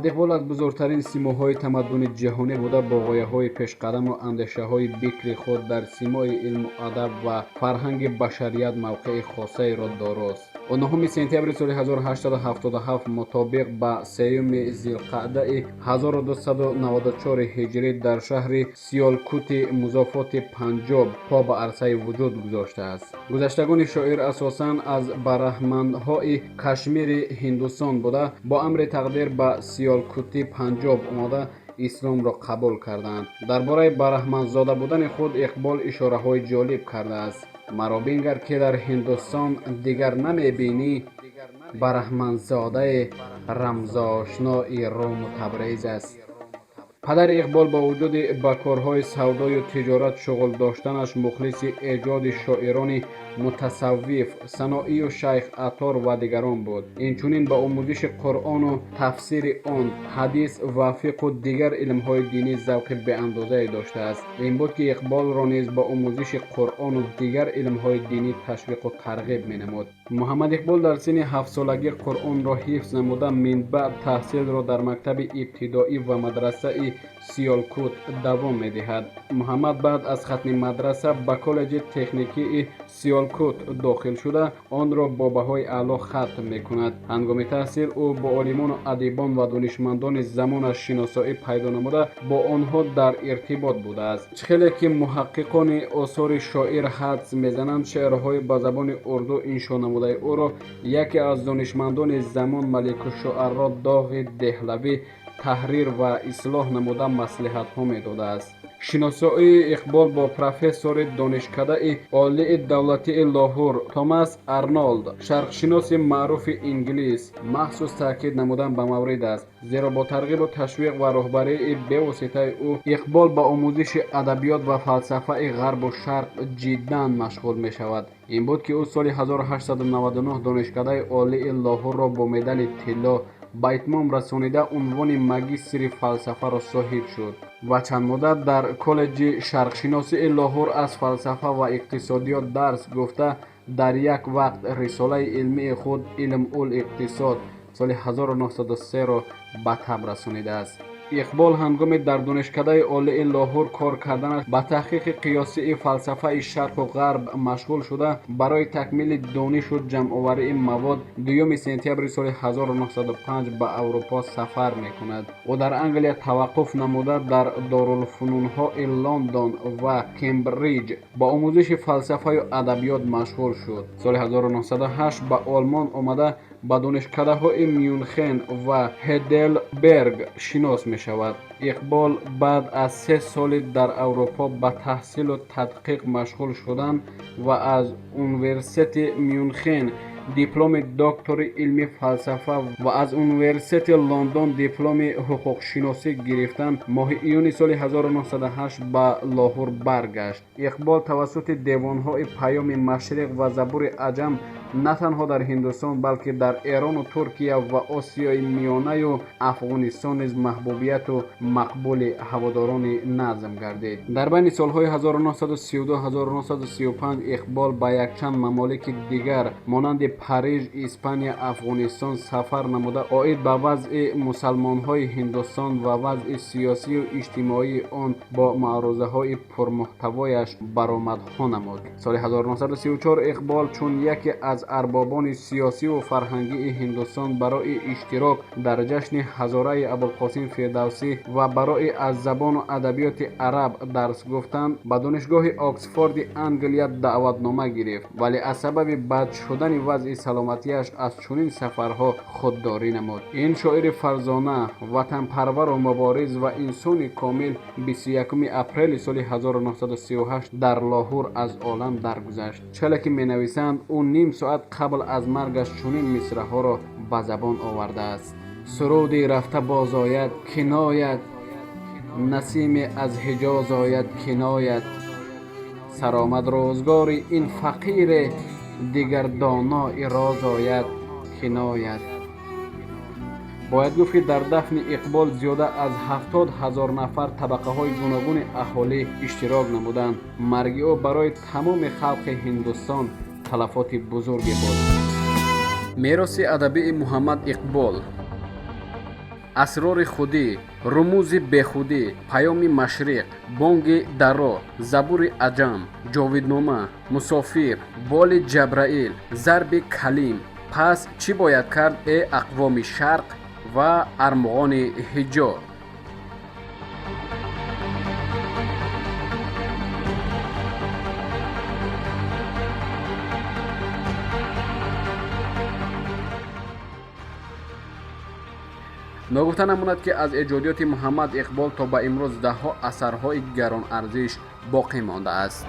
Муҳаммад Иқбол аз бузургтарин симоҳои тамаддуни ҷаҳонӣ буда, бо ғояҳои пешқадаму андешаҳои бикри худ дар симои илму адаб ва фарҳанги башарият мавқеи хосаеро дорост. 9 сентябри соли 1877, мутобиқ ба 3 зилқаъдаи 1294 ҳиҷрӣ, дар шаҳри Сиёлкути музофоти Панҷоб по ба арсаи вуҷуд гузоштааст. Гузаштагони шоир асосан аз бараҳманҳои Кашмири Ҳиндустон буда, бо амри тақдир ба Сиёлкути Панҷоб омада, исломро қабул карданд. Дар бораи бараҳманзода будани худ Иқбол ишораҳои ҷолиб кардааст: «Маро бингар, ки дар Ҳиндустон дигар намебинӣ, бараҳманзодаи рамзошнои Руму Табрез аст». Падари Иқбол бо вуҷуди ба корҳои савдою тиҷорат шуғл доштанаш, мухлиси эҷоди шоирони мутасаввиф Саноию Шайх Аттор ва дигарон буд. Инчунин ба омӯзиши Қуръону тафсири он, ҳадис ва фиқҳу дигар илмҳои динӣ завқи беандозае доштааст. Ин буд, ки Иқболро низ ба омӯзиши Қуръону дигар илмҳои динӣ ташвиқу тарғиб менамуд. Муҳаммад Иқбол дар синни 7-солагӣ Қуръонро ҳифз намуда, минбаъд таҳсилро дар мактаби ибтидоӣ ва мадрасаи Сиёлкут давом медиҳад. Муҳаммад баъд аз хатми мадраса ба коллеҷи техникии Сиёлкут дохил шуда, онро бо баҳои аъло хатм мекунад. Ҳангоми таҳсил ӯ бо олимону адибон ва донишмандони замонаш шиносоӣ пайдо намуда, бо онҳо дар иртибот будааст. Чӣ хеле ки муҳаққиқони осори шоир ҳадс мезананд, шеърҳои ба забони урду иншо намудаи ӯро яке аз донишмандони замон, Маликушшуаро Доғи Деҳлавӣ, таҳрир ва ислоҳ намуда, маслиҳатҳо медодааст. Шиносоии Иқбол бо профессори Донишкадаи Олии давлатии Лоҳур Томас Арнолд, шарқшиноси маъруфи инглис, махсус таъкид намудан ба маврид аст, зеро бо тарғибу ташвиқ ва роҳбарии бевоситаи ӯ Иқбол ба омӯзиши адабиёт ва фалсафаи Ғарбу Шарқ ҷиддан машғул мешавад. Ин буд, ки ӯ соли 1899 Донишкадаи Олии Лоҳурро бо медали тилло ба итмом расонида, унвони магистри фалсафаро соҳиб шуд ва чанд муддат дар коллеҷи шарқшиносии Лоҳур аз фалсафа ва иқтисодиёт дарс гуфта, дар як вақт рисолаи илмии худ «Илм ул иқтисод» соли 1903-ро ба таб расонидааст. Иқбол ҳангоми дар Донишкадаи Олии Лоҳур кор карданаш ба таҳқиқи қиёсии фалсафаи Шарқу Ғарб машғул шуда, барои такмили донишу ҷамъоварии мавод 2 сентябри соли 1905 ба Аврупо сафар мекунад. Ӯ дар Англия таваққуф намуда, дар дорулфунунҳои Лондон ва Кембриҷ ба омӯзиши фалсафаю адабиёт машғул шуд. Соли 1908 ба Олмон омада, ба донишкадаҳои Мюнхен ва Ҳейделберг шинос мешавад. Иқбол баъд аз 3 соли дар Аврупо ба таҳсилу тадқиқ машғул шудан ва аз Университети Мюнхен дипломи доктори илми фалсафа ва аз Университети Лондон дипломи ҳуқуқшиносӣ гирифтан, моҳи июни соли 1908 ба Лоҳур баргашт. Иқбол тавассути девонҳои Паёми Машриқ ва Забури Аҷам на танҳо дар Ҳиндустон, балки дар Эрону Туркия ва Осиёи Миёнаю Афғонистон низ маҳбубияту мақбули ҳаводорони назм гардид. Дар байни солҳои 1932-1935 Иқбол ба якчанд мамолики дигар, монанди Париж, Испания, Афғонистон сафар намуда, оид ба вазъи мусалмонҳои Ҳиндустон ва вазъи сиёсию иҷтимоии он бо маърузаҳои пурмуҳтавояш баромадҳо намуд. Соли 1934 Иқбол чун яке аз арбобони сиёсиву фарҳангии Ҳиндустон барои иштирок дар ҷашни ҳазораи Абулқосим Фирдавсӣ ва барои аз забону адабиёти араб дарс гуфтан ба Донишгоҳи Оксфорди Англия даъватнома гирифт, вале аз сабаби бад шудани вазъи саломатиаш аз чунин сафарҳо худдорӣ намуд. Ин шоири фарзона, ватанпарвару мубориз ва инсони комил 21 апрели соли 1938 дар Лоҳур аз олам даргузашт. Чале ки менависанд, ӯ ним соат қабл аз маргаш чунин мисраҳоро ба забон овардааст: «Суруди рафта боз ояд, кинояд, насиме аз Ҳиҷоз ояд, кинояд, саромад рӯзгори ин фақире, дигар донои роз ояд, кинояд». Бояд гуфт, ки дар дафни Иқбол зиёда аз 70 000 нафар табақаҳои гуногуни аҳолӣ иштирок намуданд. Марги ӯ барои тамоми халқи Ҳиндустон талафоти бузурге буд. Мероси адабии Муҳаммад Иқбол. Асрори худӣ, Румӯзи бехудӣ, Паёми машриқ, Бонги даро, Забури аҷам, Ҷовиднома, Мусофир, Боли Ҷабраил, Зарби калим, Пас чӣ бояд кард, э ақвоми шарқ ва Армуғони ҳиҷо. Ногуфта намонад, ки аз эҷодиёти Муҳаммад Иқбол то ба имрӯз даҳҳо асарҳои гаронарзиш боқӣ мондааст.